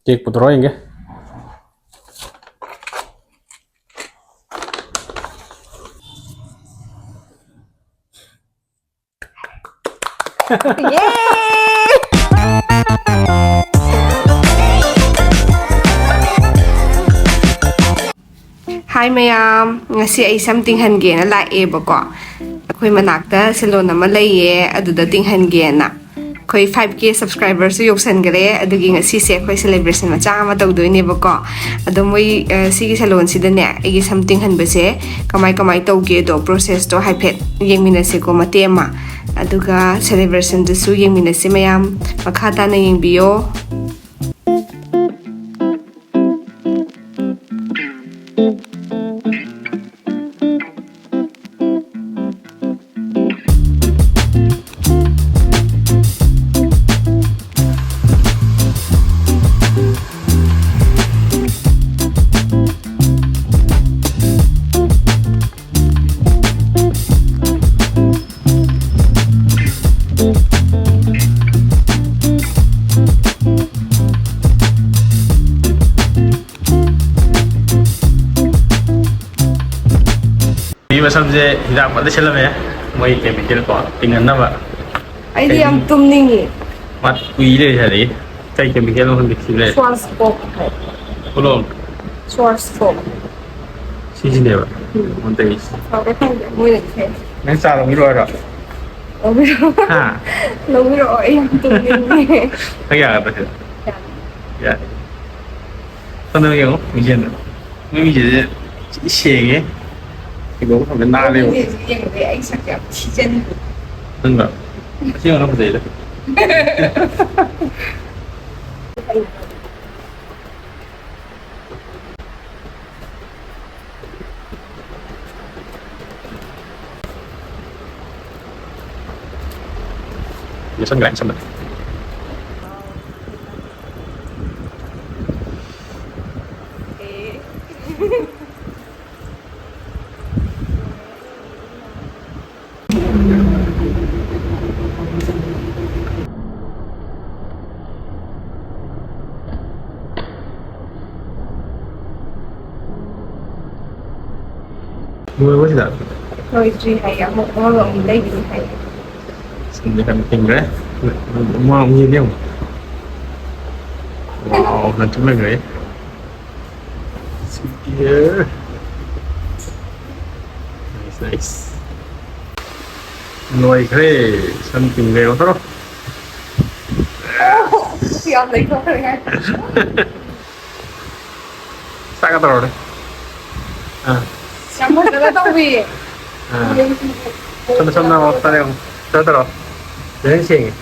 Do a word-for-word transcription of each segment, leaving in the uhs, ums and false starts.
Cake ꯄꯨꯊꯣꯔꯛꯑꯣ ꯌꯦꯡꯒꯦ꯫ ꯌꯦ! ꯍꯥꯏ ꯃꯌꯥꯝ, ꯉꯁꯤ ꯑꯩ ꯁꯝ ꯇꯤꯡꯍꯟꯒꯦꯅ ꯂꯥꯛꯑꯦꯕꯀꯣ꯫ ꯑꯩꯈꯣꯏ ꯃꯅꯥꯛꯇ salon ꯑꯃ ꯂꯩꯌꯦ, ꯑꯗꯨꯗ ꯇꯤꯡꯍꯟꯒꯦꯅ꯫ ꯑꯩꯈꯣꯏ five K subscriberꯁꯨ ꯌꯧꯁꯟꯈꯔꯦ, ꯑꯗꯨꯒꯤ ꯉꯁꯤꯁꯦ ꯑꯩꯈꯣꯏ celebration ꯃꯆꯥ ꯑꯃ ꯇꯧꯗꯣꯏꯅꯦꯕꯀꯣ꯫ ꯑꯗꯣ ꯃꯣꯏ, ꯑ, ꯁꯤꯒꯤ salonꯁꯤꯗꯅꯦ, ꯑꯩꯒꯤ ꯁꯝ ꯇꯤꯡꯍꯟꯕꯁꯦ ꯀꯃꯥꯏ ꯀꯃꯥꯏ ꯇꯧꯒꯦꯗꯣ, processꯇꯣ ꯍꯥꯏꯐꯦꯠ ꯌꯦꯡꯃꯤꯟꯅꯁꯦꯀꯣ, ꯃꯇꯦꯛ ꯑꯃ꯫ ꯑꯗꯨꯒ celebrationꯗꯨꯁꯨ ꯌꯦꯡꯃꯤꯟꯅꯁꯦ ꯃꯌꯥꯝ, ꯃꯈꯥ ꯇꯥꯅ ꯌꯦꯡꯕꯤꯌꯣ꯫ ꯃꯤ ꯃꯁꯝꯁꯦ ꯍꯤꯗꯥꯛ ꯐꯖꯅ ꯁꯤꯜꯂꯝꯃꯦ, ꯃꯣꯏ chemical ꯀꯣ, ꯇꯤꯡꯍꯟꯅꯕ꯫ ꯑꯩꯗꯤ ꯌꯥꯝ ꯇꯨꯝꯅꯤꯡꯉꯤ꯫ ꯃꯥ ꯎꯏ ꯂꯩꯔꯦ ꯉꯁꯥꯏꯗꯒꯤ꯫ ꯀꯩ chemical ꯅꯣ ꯈꯪꯗꯦ, ꯁꯤ ꯂꯩꯔꯦ꯫ Schwarzkopf ꯍꯥꯏ꯫ ꯄꯨꯂꯣꯝ꯫ Schwarzkopf꯫ ꯁꯤꯁꯤꯅꯦꯕ꯫ ꯎꯝ꯫ ꯑꯣꯟꯇꯩꯁꯤ꯫ ꯐꯕ꯭ꯔꯥ ꯈꯪꯗꯦ, ꯃꯣꯏꯅꯗꯤ ꯍꯥꯏ꯫ ꯅꯪ ꯆꯥ ꯂꯧꯕꯤꯔꯣ ꯍꯥꯏꯔꯣ? ꯂꯧꯕꯤꯔꯛꯑꯣ꯫ ꯍꯥ? ꯂꯧꯕꯤꯔꯛꯑꯣ, ꯑꯩ ꯌꯥꯝ ꯇꯨꯝꯅꯤꯡꯉꯦ꯫ ꯊꯛ ꯌꯥꯒꯗ꯭ꯔꯥ ꯁꯤꯗ? ꯌꯥꯅꯤ꯫ ꯌꯥꯅꯤ꯫ ꯁꯣꯝꯗ ꯌꯦꯡꯉꯣ, ꯃꯤꯡꯁꯦꯜꯗ꯫ ꯃꯣꯏ ꯃꯤꯡꯁꯦꯜꯁꯦ ꯊꯤ ꯁꯦꯡꯉꯦ꯫ ꯀꯩꯅꯣ ꯈꯪꯗꯦ, ꯅꯥꯜꯂꯦꯕ꯫ ꯃꯣꯏ ꯃꯤꯡꯁꯦꯜꯁꯦ ꯌꯦꯡꯕꯗ ꯑꯩ ꯁꯛꯁꯦ ꯌꯥꯝ ꯊꯤꯖꯤꯟꯕ꯫ ꯅꯪꯔꯣ? ꯑꯁꯦꯡꯕꯅ ꯐꯖꯩꯗ꯫ ꯌꯦꯁꯟꯈ꯭ꯔꯦ, ꯌꯦꯁꯟꯈ꯭ꯔꯦ꯫ ꯂꯣꯏꯔꯕꯣ ꯁꯤꯗ? ꯂꯣꯏꯗ꯭ꯔꯤ ꯍꯥꯏꯌꯦ, ꯑꯃꯨꯛ ꯑꯃꯒ ꯑꯃꯨꯛ ꯂꯩꯒꯤꯅꯤ ꯍꯥꯏꯌꯦ꯫ ꯁꯤꯗꯤ ꯌꯥꯝ ꯊꯤꯡꯈ꯭ꯔꯦ꯫ ꯑꯃ ꯑꯃꯨꯛ ꯌꯦꯡꯒꯦ ꯑꯃꯨꯛ꯫ Wow, ꯅꯪ ꯆꯨꯝꯃꯛꯈ꯭ꯔꯦ꯫ ꯁꯤꯗꯤ꯫ Nice, nice. ꯂꯣꯏꯈ꯭ꯔꯦ꯫ ꯁꯝ ꯇꯤꯡꯈ꯭ꯔꯦ꯫ ꯌꯥꯎꯊꯔꯣ꯫ ꯌꯥꯝ ꯂꯩꯊꯣꯛꯈ꯭ꯔꯦ꯫ ꯆꯥꯛꯀ ꯇꯧꯔꯣꯅꯦ꯫ ꯑꯥ꯫ ꯌꯥꯝ ꯐꯖꯅ ꯇꯧꯕꯤꯌꯦ꯫ ꯑꯥ꯫ ꯁꯝꯅ ꯁꯝꯅ ꯑꯃꯨꯛ ꯇꯥꯔꯦ ꯑꯃꯨꯛ꯫ ꯈꯔ ꯇꯧꯔꯣ꯫ ꯐꯖꯅ ꯁꯦꯡꯉꯦ꯫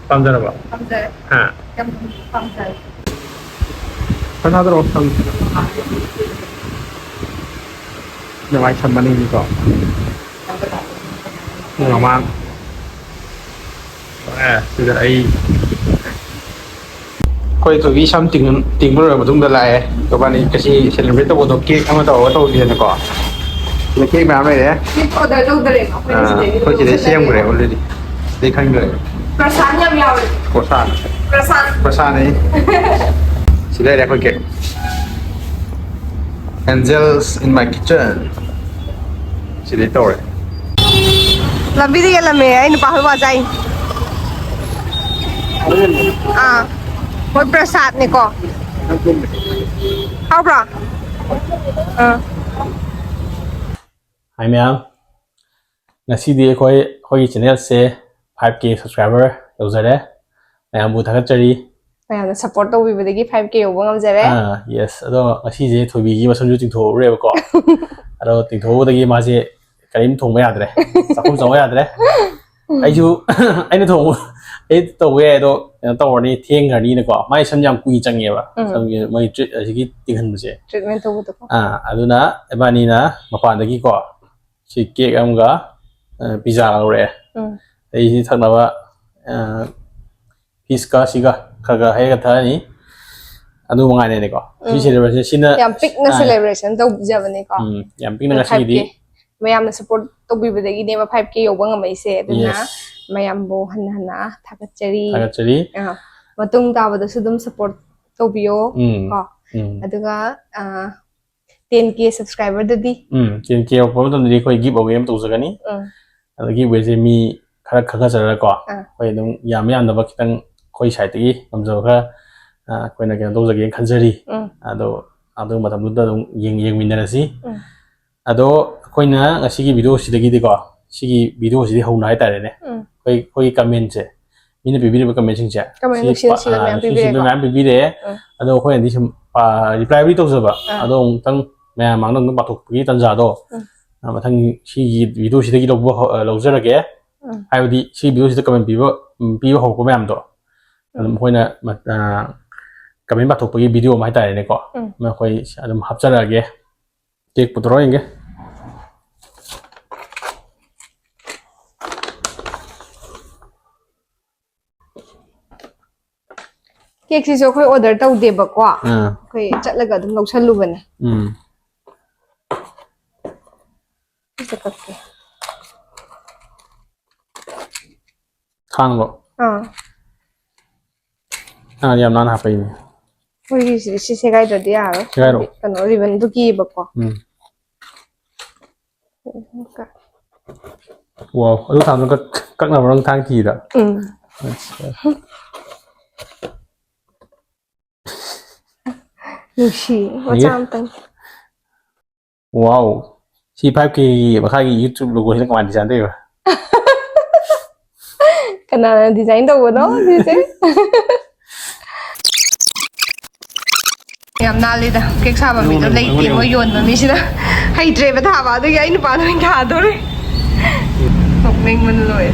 ꯄꯥꯝꯖꯔꯕꯣ? ꯄꯥꯝꯖꯔꯦ꯫ ꯍꯥ? ꯌꯥꯝ ꯄꯥꯝꯖꯔꯦ꯫ ꯈꯔ ꯊꯥꯗꯔꯛꯑꯣ, ꯁꯝ꯫ ꯅꯃꯥꯏ ꯁꯝ ꯃꯅꯤꯡꯅꯤꯀꯣ꯫ ꯃꯃꯥꯡ꯫ ꯑꯦ, ꯁꯤꯗ ꯑꯩ ꯑꯩꯈꯣꯏ ꯊꯣꯏꯕꯤ ꯁꯝ ꯇꯤꯡ-, ꯇꯤꯡꯕ ꯂꯣꯏꯔꯕ ꯃꯇꯨꯡꯗ ꯂꯥꯛꯑꯦ꯫ ꯏꯕꯥꯅꯤ ꯉꯁꯤ celebrate ꯇꯧꯕꯗꯣ cake ꯑꯃ ꯇꯧꯔꯒ ꯇꯧꯁꯦꯅꯀꯣ꯫ ꯁꯤꯗ cake ꯃꯌꯥꯝ ꯂꯩꯔꯦ꯫ Cake order ꯇꯧꯗ꯭ꯔꯦꯕ, ꯑꯩꯈꯣꯏꯅ ꯑꯥ, ꯁꯤꯗꯒꯤ ꯑꯩꯈꯣꯏ ꯑꯗꯨꯝ ꯁꯤꯗꯩ ꯆꯠꯂꯒꯦ꯫ ꯁꯦꯝꯈ꯭ꯔꯦ already꯫ ꯁꯤꯗꯩ ꯈꯟꯈ꯭ꯔꯦ꯫ ꯄ꯭ꯔꯁꯥꯟ ꯌꯥꯝ ꯌꯥꯎꯋꯦ꯫ ꯄ꯭ꯔꯁꯥꯟ꯫ ꯄ꯭ꯔꯁꯥꯟ꯫ ꯄ꯭ꯔꯁꯥꯟꯅꯤ꯫ ꯁꯤ ꯂꯩꯔꯦ ꯑꯩꯈꯣꯏ cake꯫ Angels in my kitchen꯫ ꯁꯤꯗꯩ ꯇꯧꯔꯦ꯫ ꯂꯝꯕꯤꯗ ꯌꯦꯜꯂꯝꯃꯦ ꯑꯩ ꯅꯨꯄꯥ ꯍꯣꯏ ꯋꯥꯖꯥꯏ꯫ ꯑꯥ, ꯃꯣꯏ ꯄ꯭ꯔꯁꯥꯗꯅꯤꯀꯣ꯫ ꯍꯥꯎꯕ꯭ꯔꯣ? ꯑꯥ꯫ ꯍꯥꯏ ꯃꯌꯥꯝ, ꯉꯁꯤꯗꯤ ꯑꯩꯈꯣꯏ, ꯑꯩꯈꯣꯏꯒꯤ channelꯁꯦ five K subscriber ꯌꯧꯖꯔꯦ꯫ ꯃꯌꯥꯝꯕꯨ ꯊꯥꯒꯠꯆꯔꯤ꯫ ꯃꯌꯥꯝꯅ support ꯇꯧꯕꯤꯕꯗꯒꯤ five K ꯌꯧꯕ ꯉꯝꯖꯔꯦ꯫ ꯑꯥ, yes꯫ ꯑꯗꯣ ꯉꯁꯤꯁꯦ ꯊꯣꯏꯕꯤꯒꯤ ꯃꯁꯝꯁꯨ ꯆꯤꯡꯊꯣꯛꯎꯔꯦꯕꯀꯣ꯫ ꯑꯗꯣ ꯆꯤꯡꯊꯣꯛꯎꯕꯗꯒꯤ ꯃꯥꯁꯦ ꯀꯔꯤꯝ ꯊꯣꯡꯕ ꯌꯥꯗ꯭ꯔꯦ꯫ ꯆꯥꯛꯈꯨꯝ ꯆꯪꯕ ꯌꯥꯗ꯭ꯔꯦ꯫ ꯑꯩꯁꯨ ꯑꯩꯅ ꯊꯣꯡꯕ, ꯑꯩ ꯇꯧꯕ ꯌꯥꯏ, ꯑꯗꯣ ꯀꯩꯅꯣ ꯇꯧꯔꯅꯤ, ꯊꯦꯡꯈ꯭ꯔꯅꯤꯅꯀꯣ꯫ ꯃꯥꯏ ꯁꯝ ꯌꯥꯝ ꯀꯨꯏ ꯆꯪꯉꯦꯕ꯫ ꯎꯝ꯫ ꯁꯝꯒꯤ ꯃꯣꯏ treat ꯑꯁꯤꯒꯤ ꯇꯤꯡꯍꯟꯕꯁꯦ꯫ Treatment ꯇꯧꯕꯗꯣꯀꯣ꯫ ꯑꯥ, ꯑꯗꯨꯅ ꯏꯕꯥꯅꯤꯅ ꯃꯄꯥꯟꯗꯒꯤꯀꯣ ꯁꯤ cake ꯑꯃꯒ, ꯑ, pizza ꯂꯧꯔꯛꯑꯦ꯫ ꯎꯝ꯫ ꯑꯩꯁꯤ ꯊꯛꯅꯕ, ꯑ, fizz-ꯀ ꯁꯤꯒ ꯈꯔ ꯈꯔ ꯍꯩꯔꯒ ꯊꯛꯑꯅꯤ꯫ ꯑꯗꯨ ꯃꯉꯥꯏꯔꯦꯅꯦꯀꯣ꯫ ꯁꯤ ꯎꯝ꯫ Celebration ꯁꯤꯅ, ꯌꯥꯝ ꯄꯤꯛꯅ ꯑ, celebration ꯇꯧꯖꯕꯅꯤꯀꯣ꯫ ꯎꯝ, ꯌꯥꯝ ꯄꯤꯛꯅ ꯉꯁꯤꯒꯤꯗꯤ꯫ Five K꯫ ꯃꯌꯥꯝꯅ support ꯇꯧꯕꯤꯕꯗꯒꯤꯅꯦꯕ five K ꯌꯧꯕ ꯉꯝꯃꯛꯏꯁꯦ꯫ ꯑꯗꯨꯅ yes꯫ ꯃꯌꯥꯝꯕꯨ ꯍꯟꯅ ꯍꯟꯅ ꯊꯥꯒꯠꯆꯔꯤ꯫ ꯊꯥꯒꯠꯆꯔꯤ꯫ ꯑ, ꯃꯇꯨꯡ ꯇꯥꯕꯗꯁꯨ ꯑꯗꯨꯝ support ꯇꯧꯕꯤꯌꯣ ꯎꯝ꯫ ꯀꯣ꯫ ꯎꯝ꯫ ꯑꯗꯨꯒ, ꯑ, ten K subscriberꯗꯗꯤ? ꯎꯝ, ten K ꯌꯧꯔꯛꯄ ꯃꯇꯝꯗꯗꯤ ꯑꯩꯈꯣꯏ give away ꯑꯃ ꯇꯧꯖꯒꯅꯤ꯫ ꯎꯝ꯫ ꯑꯗꯣ give awayꯁꯦ ꯃꯤ ꯈꯔ ꯈꯟꯒꯠꯆꯔꯒꯀꯣ, ꯑꯥ꯫ ꯑꯩꯈꯣꯏ ꯑꯗꯨꯝ ꯌꯥꯝ ꯌꯥꯝꯗꯕ ꯈꯤꯇꯪ ꯑꯩꯈꯣꯏ sideꯇꯒꯤ ꯉꯝꯖꯕ ꯈꯔ, ꯑ, ꯑꯩꯈꯣꯏꯅ ꯀꯩꯅꯣ ꯇꯧꯖꯒꯦꯅ ꯈꯟꯖꯔꯤ꯫ ꯎꯝ꯫ ꯑꯗꯣ ꯑꯗꯨ ꯃꯇꯝꯗꯨꯗ ꯑꯗꯨꯝ ꯌꯦꯡ-, ꯌꯦꯡꯃꯤꯟꯅꯔꯁꯤ꯫ ꯎꯝ꯫ ꯑꯗꯣ ꯑꯩꯈꯣꯏꯅ ꯉꯁꯤꯒꯤ videoꯁꯤꯗꯒꯤꯗꯤꯀꯣ, ꯁꯤꯒꯤ videoꯁꯤꯗꯤ ꯍꯧꯅ ꯍꯥꯏꯇꯥꯔꯦꯅꯦ, ꯎꯝ꯫ ꯑꯩꯈꯣꯏ, ꯑꯩꯈꯣꯏꯒꯤ commentꯁꯦ, ꯃꯤꯅ ꯄꯤꯕꯤꯔꯤꯕ commentꯁꯤꯡꯁꯦ, comment ꯁꯤ ꯅꯨꯡꯁꯤ ꯄꯥ-, ꯅꯨꯡꯁꯤꯕ ꯑ, ꯃꯌꯥꯝ ꯅꯨꯡꯁꯤ ꯅꯨꯡꯁꯤꯕ ꯄꯤꯕꯤꯔꯦꯀꯣ꯫ ꯃꯌꯥꯝ ꯄꯤꯕꯤꯔꯛꯑꯦ꯫ ꯎꯝ꯫ ꯑꯗꯣ ꯑꯩꯈꯣꯏꯅꯗꯤ ꯁꯨꯝ ꯄꯥ-, replyꯕꯨꯗꯤ ꯇꯧꯖꯕ, ꯑꯥ꯫ ꯑꯗꯣ ꯑꯃꯨꯛꯇꯪ ꯃꯌꯥꯝ ꯃꯥꯡꯗ ꯑꯃꯨꯛꯇꯪ ꯄꯥꯊꯣꯛꯄꯒꯤ ꯇꯥꯟꯖꯥꯗꯣ, ꯎꯝ꯫ ꯑ, ꯃꯊꯪ ꯁꯤꯒꯤ videoꯁꯤꯗꯒꯤ ꯂꯧꯕ ꯍꯧ-, ꯑ, ꯂꯧꯖꯔꯒꯦ꯫ ꯎꯝ꯫ ꯍꯥꯏꯕꯗꯤ ꯁꯤ videoꯁꯤꯗ comment ꯄꯤꯕ, ꯎꯝ, ꯄꯤꯕ ꯍꯧꯔꯛꯄ ꯃꯌꯥꯝꯗꯣ, ꯑꯗꯨꯝ ꯎꯝ꯫ ꯑꯩꯈꯣꯏꯅ ꯃ-, ꯑ, comment ꯄꯥꯊꯣꯛꯄꯒꯤ video ꯑꯃ ꯍꯥꯏꯇꯥꯔꯦꯅꯦꯀꯣ, ꯎꯝ꯫ ꯑꯃ ꯑꯩꯈꯣꯏ ꯑꯗꯨꯝ ꯍꯥꯞꯆꯔꯛꯑꯒꯦ꯫ Cake ꯄꯨꯊꯣꯔꯛꯑꯣ ꯌꯦꯡꯒꯦ꯫ Cakeꯁꯤꯁꯨ ꯑꯩꯈꯣꯏ order ꯇꯧꯗꯦꯕꯀꯣ꯫ ꯑꯥ꯫ ꯑꯩꯈꯣꯏ ꯆꯠꯂꯒ ꯑꯗꯨꯝ ꯂꯧꯁꯜꯂꯨꯕꯅꯦ꯫ ꯎꯝ꯫ ꯑꯝꯇ ꯀꯛꯀꯦ꯫ ꯊꯥꯡꯂꯣ? ꯑꯥ꯫ ꯑꯥ, ꯌꯥꯝ ꯅꯥꯟꯅ ꯍꯥꯞꯄꯛꯏꯅꯦ꯫ ꯑꯩꯈꯣꯏꯒꯤ ꯁꯤ, ꯁꯤ ꯁꯦꯒꯥꯏꯗ꯭ꯔꯗꯤ ꯌꯥꯔꯣꯏ꯫ ꯁꯦꯒꯥꯏꯔꯣ꯫ ꯍꯥꯏꯗꯤ ꯀꯩꯅꯣ, ribbonꯗꯨ ꯀꯤꯌꯦꯕꯀꯣ꯫ ꯎꯝ꯫ Wow, ꯑꯗꯨ ꯊꯥꯡꯗꯣ ꯀꯛ-, ꯀꯛꯅꯕ ꯅꯪ ꯊꯥꯡ ꯊꯤꯔꯤꯔꯥ? ꯎꯝ꯫ ꯑꯠꯆꯥ꯫ ꯅꯨꯡꯁꯤ, ꯃꯆꯥ ꯌꯦ꯫ ꯑꯝꯇꯪ꯫ Wow, ꯁꯤ five Kꯒꯤ ꯃꯈꯥꯒꯤ YouTube logoꯁꯤꯅ ꯀꯃꯥꯏꯅ design ꯇꯧꯔꯤꯕ? ꯀꯅꯥꯅ design ꯇꯧꯕꯅꯣ ꯁꯤꯁꯦ? ꯌꯥꯝ ꯅꯥꯜꯂꯤꯗ꯫ Cake ꯁꯥꯕ ꯃꯤꯗꯣ ꯑꯩꯉꯣꯟꯗ, ꯂꯩꯇꯦ, ꯑꯩꯉꯣꯟꯗ꯫ ꯃꯣꯏ ꯌꯣꯟꯕ ꯃꯤꯁꯤꯅ ꯍꯩꯇ꯭ꯔꯦꯕ ꯊꯥꯕ, ꯑꯗꯨꯒꯤ ꯑꯩ ꯅꯨꯄꯥꯗ ꯑꯣꯏꯅ ꯊꯥꯗꯣꯔꯦ꯫ ꯅꯣꯛꯅꯤꯡꯕꯅ ꯂꯣꯏꯔꯦ꯫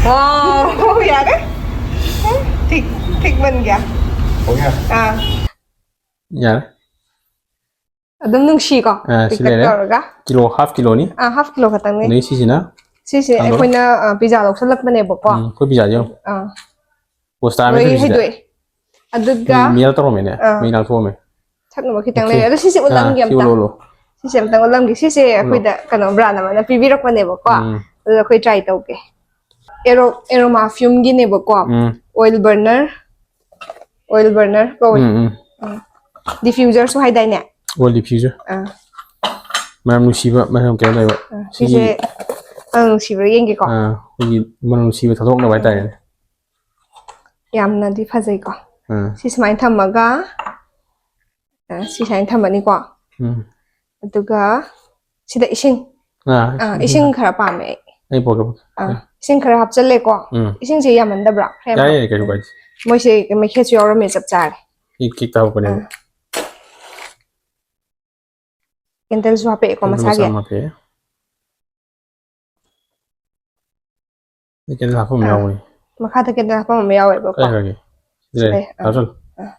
Wow, ꯌꯥꯔꯦ꯫ ꯊꯤꯛ, ꯊꯤꯛ ꯃꯟꯒ꯭ꯌꯥ꯫ ꯑꯥ꯫ ꯌꯥꯔꯦ꯫ ꯑꯗꯨꯝ ꯅꯨꯡꯁꯤꯀꯣ? ꯑꯥ, ꯁꯤ ꯄꯤꯛꯇꯛ ꯂꯩꯔꯦ꯫ ꯇꯧꯔꯒ꯫ Kilo, half kiloꯅꯤ꯫ ꯑꯥ, half kilo ꯈꯛꯇꯪꯅꯦ꯫ ꯑꯗꯩ ꯁꯤꯁꯤꯅ? ꯁꯤꯁꯦ ꯊꯥꯡꯗꯣꯔꯛꯑꯣ꯫ ꯑꯩꯈꯣꯏꯅ, ꯑꯥ, pizza ꯂꯧꯁꯜꯂꯛꯄꯅꯦꯕꯀꯣ꯫ ꯎꯝ, ꯑꯩꯈꯣꯏ pizzaꯁꯦ ꯌꯦꯡꯉꯣ꯫ ꯑꯥ꯫ Poster ꯂꯣꯏ ꯃꯦꯠꯇ꯭ꯔꯤꯁꯤꯗ꯫ ꯍꯩꯗꯣꯛꯑꯦ꯫ ꯑꯗꯨꯒ, ꯃꯩ ꯃꯦꯜ ꯇꯧꯔꯝꯃꯦꯅꯦ꯫ ꯑꯥ꯫ ꯃꯩ ꯂꯥꯡꯊꯣꯛꯑꯝꯃꯦ꯫ ꯊꯛꯅꯕ ꯈꯤꯇꯪ ꯑꯣꯀꯦ꯫ ꯂꯩꯔꯦ꯫ ꯑꯗꯣ ꯁꯤꯁꯦ ꯑꯥ, ꯎꯠꯂꯝꯒꯦ ꯁꯤ ꯑꯝꯇ꯫ ꯎꯠꯂꯣ, ꯎꯠꯂꯣ꯫ ꯁꯤꯁꯦ ꯑꯝꯇꯪ ꯎꯠꯂꯝꯒꯦ꯫ ꯁꯤꯁꯦ ꯑꯩꯈꯣꯏꯗ ꯀꯩꯅꯣ, ꯕ꯭ꯔꯥꯟ ꯑꯃꯅ ꯄꯤꯕꯤꯔꯛꯄꯅꯦꯕꯀꯣ꯫ ꯎꯝ꯫ ꯑꯗꯨꯗ ꯑꯩꯈꯣꯏ ꯇ꯭ꯔꯥꯏ ꯇꯧꯒꯦ꯫ ꯑꯦꯔꯣ ꯑꯦꯔꯣꯃꯥ ꯐ꯭ꯌꯨꯝꯒꯤꯅꯦꯕꯀꯣ꯫ ꯎꯝ꯫ ꯑꯣꯏꯜ ꯕꯔꯅꯔ, ꯑꯣꯏꯜ ꯕꯔꯅꯔ ꯀꯧꯋꯦ꯫ ꯎꯝ, ꯎꯝ꯫ ꯗꯤꯐ꯭ꯌꯨꯖꯔꯁꯨ ꯍꯥꯏꯗꯥꯏꯅꯦ? Oil diffuser. ꯑꯥ꯫ ꯃꯅꯝ ꯅꯨꯡꯁꯤꯕ, ꯃꯅꯝ ꯀꯩꯅꯣ ꯂꯩꯕ꯫ ꯑꯥ, ꯁꯤꯒꯤ ꯁꯤꯁꯦ ꯃꯅꯝ ꯅꯨꯡꯁꯤꯕ꯭ꯔꯥ ꯌꯦꯡꯒꯦꯀꯣ꯫ ꯑꯥ, ꯑꯩꯈꯣꯏꯒꯤ ꯃꯅꯝ ꯅꯨꯡꯁꯤꯕ ꯊꯥꯗꯣꯛꯅꯕ ꯍꯥꯏꯇꯥꯔꯦꯅꯦ꯫ ꯌꯥꯝꯅꯗꯤ ꯐꯖꯩꯀꯣ꯫ ꯑꯥ꯫ ꯁꯤ ꯁꯨꯃꯥꯏꯅ ꯊꯝꯃꯒ, ꯑꯥ, ꯁꯤ ꯁꯨꯃꯥꯏꯅ ꯊꯝꯃꯅꯤꯀꯣ꯫ ꯎꯝ꯫ ꯑꯗꯨꯒ ꯁꯤꯗ ꯏꯁꯤꯡ꯫ ꯑꯥ, ꯑꯥ, ꯏꯁꯤꯡ ꯈꯔ ꯄꯥꯝꯃꯦ ꯑꯩ꯫ ꯑꯩ ꯄꯣꯔꯛꯀꯦ, ꯄꯣꯔꯛꯀꯦ꯫ ꯑꯥ, ꯏꯁꯤꯡ ꯈꯔ ꯍꯥꯞꯆꯜꯂꯦꯀꯣ꯫ ꯎꯝ꯫ ꯏꯁꯤꯡꯁꯦ ꯌꯥꯝꯃꯟꯗꯕ꯭ꯔꯥ? ꯈꯔ ꯌꯥꯝ ꯌꯥꯏ, ꯌꯥꯏ, ꯀꯩꯁꯨ ꯀꯥꯏꯗꯦ꯫ ꯃꯣꯏꯁꯦ ꯃꯩꯈꯦꯠꯁꯨ ꯌꯥꯎꯔꯝꯃꯦ, ꯆꯞ ꯆꯥꯔꯦ꯫ ꯀꯦꯛ, ꯀꯦꯛꯇ ꯍꯥꯞꯄꯛꯄꯅꯦꯕ꯫ ꯑꯥ꯫ ꯀꯦꯟꯗꯜꯁꯨ ꯍꯥꯞꯄꯛꯑꯦꯀꯣ ꯀꯦꯟꯗꯜ ꯃꯁꯥꯒꯤ꯫ ꯃꯆꯥ ꯑꯃ ꯍꯥꯞꯄꯛꯑꯦ꯫ ꯑꯩ ꯀꯦꯟꯗꯜ ꯍꯥꯞꯐꯝ ꯑꯥ꯫ ꯌꯥꯎꯕꯅꯤ꯫ ꯃꯈꯥꯗ ꯀꯦꯟꯗꯜ ꯍꯥꯞꯐꯝ ꯑꯃ ꯌꯥꯎꯋꯦꯕꯀꯣ꯫ ꯀꯥꯏ ꯈ꯭ꯔꯒꯦ? ꯁꯤꯗ ꯁꯤꯗꯩ, ꯑꯥ꯫ ꯍꯥꯞꯆꯜꯂꯨ꯫ ꯑꯥ꯫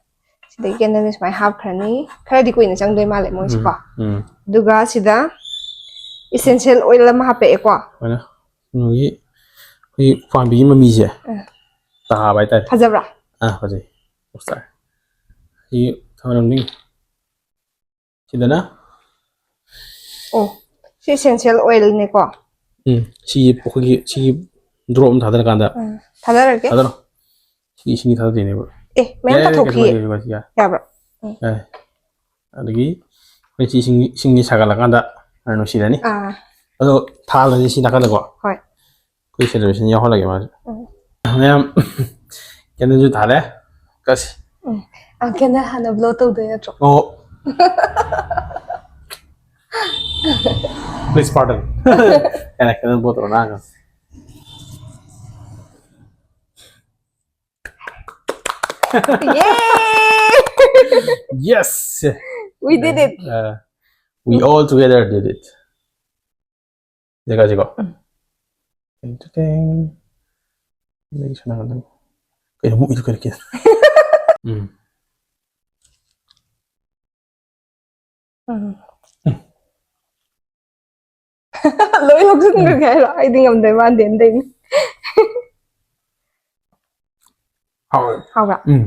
ꯁꯤꯗꯩ ꯀꯦꯟꯗꯜꯁꯦ ꯁꯨꯃꯥꯏꯅ ꯍꯥꯞꯈ꯭ꯔꯅꯤ꯫ ꯈꯔꯗꯤ ꯀꯨꯏꯅ ꯆꯪꯗꯣꯏ ꯃꯥꯜꯂꯦ ꯃꯣꯏꯁꯦꯀꯣ꯫ ꯎꯝ, ꯎꯝ꯫ ꯑꯗꯨꯒ ꯁꯤꯗ essential oil ꯑꯃ ꯍꯥꯞꯄꯛꯑꯦꯀꯣ꯫ ꯁꯨꯃꯥꯏꯅ ꯀꯩꯅꯣꯒꯤ, ꯑꯩꯈꯣꯏꯒꯤ ꯎꯄꯥꯝꯕꯤꯒꯤ ꯃꯃꯤꯁꯦ ꯑꯥ꯫ ꯇꯥꯕ ꯍꯥꯏꯇꯥꯔꯦ꯫ ꯐꯖꯕ꯭ꯔꯥ? ꯑꯥ, ꯐꯖꯩ꯫ ꯄꯣꯁ ꯇꯥꯔꯦ꯫ ꯁꯤ ꯊꯝꯃꯝꯅꯤ꯫ ꯁꯤꯗꯅ ꯑꯣ, ꯁꯤ essential oilꯅꯦꯀꯣ? ꯎꯝ, ꯁꯤꯒꯤ ꯑꯩꯈꯣꯏꯒꯤ ꯁꯤꯒꯤ drop ꯑꯃ ꯊꯥꯗꯔꯀꯥꯟꯗ ꯑꯥ, ꯊꯥꯗꯔꯒꯦ꯫ ꯊꯥꯗꯔꯣ꯫ ꯁꯤꯒꯤ ꯏꯁꯤꯡꯒꯤ ꯊꯥꯗꯗꯣꯏꯅꯦꯕ꯫ ꯑꯦ, ꯃꯌꯥꯝ ꯌꯥꯏ, ꯌꯥꯏ, ꯀꯩꯁꯨ ꯊꯥꯗꯣꯛꯈꯤꯒꯦ꯫ ꯀꯥꯏꯗꯦ, ꯀꯩꯁꯨ ꯀꯥꯏꯗꯦ, ꯌꯥꯏ꯫ ꯌꯥꯕ꯭ꯔꯥ? ꯎꯝ꯫ ꯌꯥꯏ꯫ ꯑꯗꯒꯤ ꯑꯩꯈꯣꯏ ꯁꯤ ꯏꯁꯤꯡ, ꯏꯁꯤꯡꯁꯤ ꯁꯥꯒꯠꯂꯀꯥꯟꯗ ꯃꯅꯝ ꯅꯨꯡꯁꯤꯔꯅꯤ꯫ ꯑꯥ꯫ ꯑꯗꯣ ꯊꯥꯜꯂꯁꯤ ꯁꯤ ꯅꯥꯀꯟꯗꯀꯣ꯫ ꯍꯣꯏ꯫ ꯑꯩꯈꯣꯏ celebration ꯌꯥꯎꯍꯜꯂꯒꯦ ꯃꯥꯁꯦ꯫ ꯎꯝ꯫ ꯃꯌꯥꯝ, candleꯁꯨ ꯊꯥꯜꯂꯦ꯫ ꯀꯁꯤ꯫ ꯎꯝ꯫ ꯑ, candle ꯍꯥꯟꯅ blow ꯇꯧꯗꯣꯏ ꯅꯠꯇ꯭ꯔꯣ? ꯑꯣ꯫ Please pardon꯫ ꯀꯥꯏꯅ candle blow ꯇꯧꯔ ꯂꯥꯡꯉꯒ꯫ Yay! Yes! We did it! Uh, we all together did it. ꯌꯦꯡꯉꯁꯤꯀꯣ꯫ ꯎꯝ꯫ ꯇꯦꯡ ꯇꯦꯡ꯫ ꯑꯗꯒꯤ ꯁꯥꯟꯅꯒꯗꯕꯅꯤ꯫ ꯀꯩꯅꯣ ꯃꯨꯛꯏꯗꯨ ꯀꯔꯤ ꯀꯩꯅꯣ? ꯎꯝ꯫ ꯎꯝ꯫ ꯂꯣꯏ ꯂꯧꯁꯤꯟꯈ꯭ꯔꯒꯦ ꯍꯥꯏꯔꯣ? ꯑꯩꯗꯤ ꯉꯝꯗꯣꯏ ꯃꯥꯟꯗꯦ ꯑꯗꯩꯅꯦ꯫ ꯍꯥꯎꯋꯦ꯫ ꯍꯥꯎꯕ꯭ꯔꯥ? ꯎꯝ꯫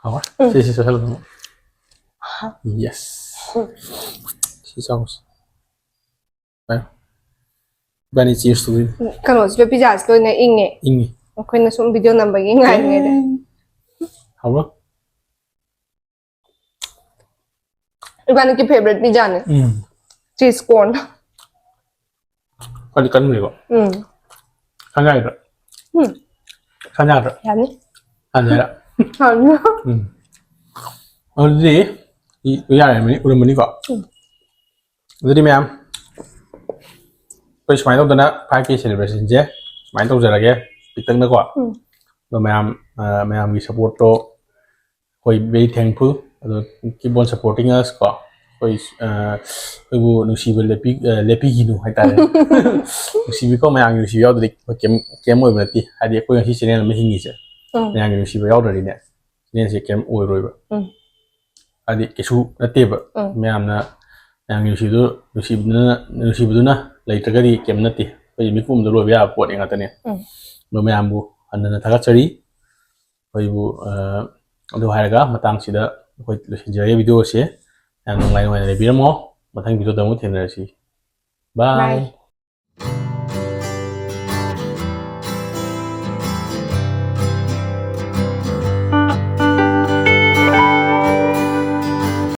ꯍꯥꯎꯋꯦ꯫ ꯎꯝ꯫ ꯁꯤ, ꯁꯤ ꯆꯥꯁꯜꯂꯨ꯫ Yes. ꯁꯤ ꯆꯥꯎꯁꯤ꯫ ꯏꯕꯥꯅꯤ ꯆꯦꯁ ꯇꯧꯗꯣꯏꯅꯤ꯫ ꯀꯩꯅꯣꯁꯤꯗ ꯄꯤꯖꯥꯁꯤ ꯂꯣꯏꯅ ꯏꯪꯉꯦ꯫ ꯏꯪꯉꯤ꯫ ꯑꯩꯈꯣꯏꯅ ꯁꯨꯝ ꯚꯤꯗꯤꯑꯣ ꯅꯝꯕꯒꯤ ꯉꯥꯏꯔꯤꯉꯩꯗ꯫ ꯍꯥꯎꯕ꯭ꯔꯣ? ꯏꯕꯥꯅꯤꯒꯤ ꯐꯦꯕꯔꯦꯠ ꯄꯤꯖꯥꯅꯤ꯫ ꯎꯝ꯫ ꯆꯤꯁ ꯀꯣꯔꯟ꯫ ꯀꯟꯗꯤ ꯀꯟꯕꯅꯤꯀꯣ꯫ ꯎꯝ꯫ ꯁꯥꯟ ꯌꯥꯒꯗ꯭ꯔꯥ? ꯎꯝ꯫ ꯁꯥꯟ ꯌꯥꯒꯗ꯭ꯔꯥ? ꯌꯥꯅꯤ꯫ ꯁꯥꯟ ꯌꯥꯒꯗ꯭ꯔꯥ? ꯌꯥꯅꯤ꯫ ꯎꯝ꯫ ꯑꯗꯨꯗꯤ ꯏ- ꯌꯥꯔꯝꯃꯅꯤ, ꯎꯔꯝꯃꯅꯤꯀꯣ? ꯎꯝ꯫ ꯑꯗꯨꯗꯤ ꯃꯌꯥꯝ, ꯑꯩꯈꯣꯏ ꯁꯨꯃꯥꯏꯅ ꯇꯧꯗꯅ five K celebrationꯁꯦ ꯁꯨꯃꯥꯏꯅ ꯇꯧꯖꯔꯒꯦ, ꯄꯤꯛꯇꯛꯅꯀꯣ꯫ ꯎꯝ꯫ ꯑꯗꯣ ꯃꯌꯥꯝ, ꯑ, ꯃꯌꯥꯝꯒꯤ supportꯇꯣ ꯑꯩꯈꯣꯏ very thankful꯫ ꯑꯗꯣ keep on supporting us ꯀꯣ꯫ ꯑꯩꯈꯣꯏ, ꯑ, ꯑꯩꯈꯣꯏꯕꯨ ꯅꯨꯡꯁꯤꯕ ꯂꯦꯞꯄꯤ-, ꯑ, ꯂꯦꯞꯄꯤꯈꯤꯅꯨ ꯍꯥꯏꯇꯥꯔꯦ꯫ ꯅꯨꯡꯁꯤꯕꯤꯀꯣ, ꯃꯌꯥꯝꯒꯤ ꯅꯨꯡꯁꯤꯕ ꯌꯥꯎꯗ꯭ꯔꯗꯤ ꯑꯩꯈꯣꯏ ꯀꯩꯝ, ꯀꯩꯝ ꯑꯣꯏꯕ ꯅꯠꯇꯦ꯫ ꯍꯥꯏꯗꯤ ꯑꯩꯈꯣꯏ ꯉꯁꯤ channel ꯑꯃ ꯍꯤꯡꯉꯤꯁꯦ ꯎꯝ꯫ ꯃꯌꯥꯝꯒꯤ ꯅꯨꯡꯁꯤꯕ ꯌꯥꯎꯗ꯭ꯔꯗꯤꯅꯦ, channelꯁꯦ ꯀꯩꯝ ꯑꯣꯏꯔꯣꯏꯕ꯫ ꯎꯝ꯫ ꯍꯥꯏꯗꯤ ꯀꯩꯁꯨ ꯅꯠꯇꯦꯕ꯫ ꯎꯝ꯫ ꯃꯌꯥꯝꯅ, ꯃꯌꯥꯝꯒꯤ ꯅꯨꯡꯁꯤꯕꯗꯨ, ꯅꯨꯡꯁꯤꯕꯗꯨꯅ, ꯅꯨꯡꯁꯤꯕꯗꯨꯅ ꯂꯩꯇ꯭ꯔꯒꯗꯤ ꯀꯩꯝ ꯅꯠꯇꯦ꯫ ꯑꯩꯈꯣꯏ ꯃꯤꯄꯨꯝꯗ ꯂꯣꯏꯕ ꯌꯥꯕ ꯄꯣꯠ ꯉꯥꯛꯇꯅꯦ꯫ ꯎꯝ꯫ ꯑꯗꯣ ꯃꯌꯥꯝꯕꯨ ꯍꯟꯅ ꯍꯟꯅ ꯊꯥꯒꯠꯆꯔꯤ꯫ ꯑꯩꯈꯣꯏꯕꯨ, ꯑ, ꯑꯗꯨ ꯍꯥꯏꯔꯒ ꯃꯇꯥꯡꯁꯤꯗ ꯑꯩꯈꯣꯏ ꯂꯣꯏꯁꯤꯟꯖꯔꯒꯦ videoꯁꯦ꯫ ꯌꯥꯝ ꯅꯨꯡꯉꯥꯏ ꯅꯨꯡꯉꯥꯏꯅ ꯂꯩꯕꯤꯔꯝꯃꯣ꯫ ꯃꯊꯪ videoꯗ ꯑꯃꯨꯛ ꯊꯦꯡꯅꯔꯁꯤ꯫ Bye꯫ Bye꯫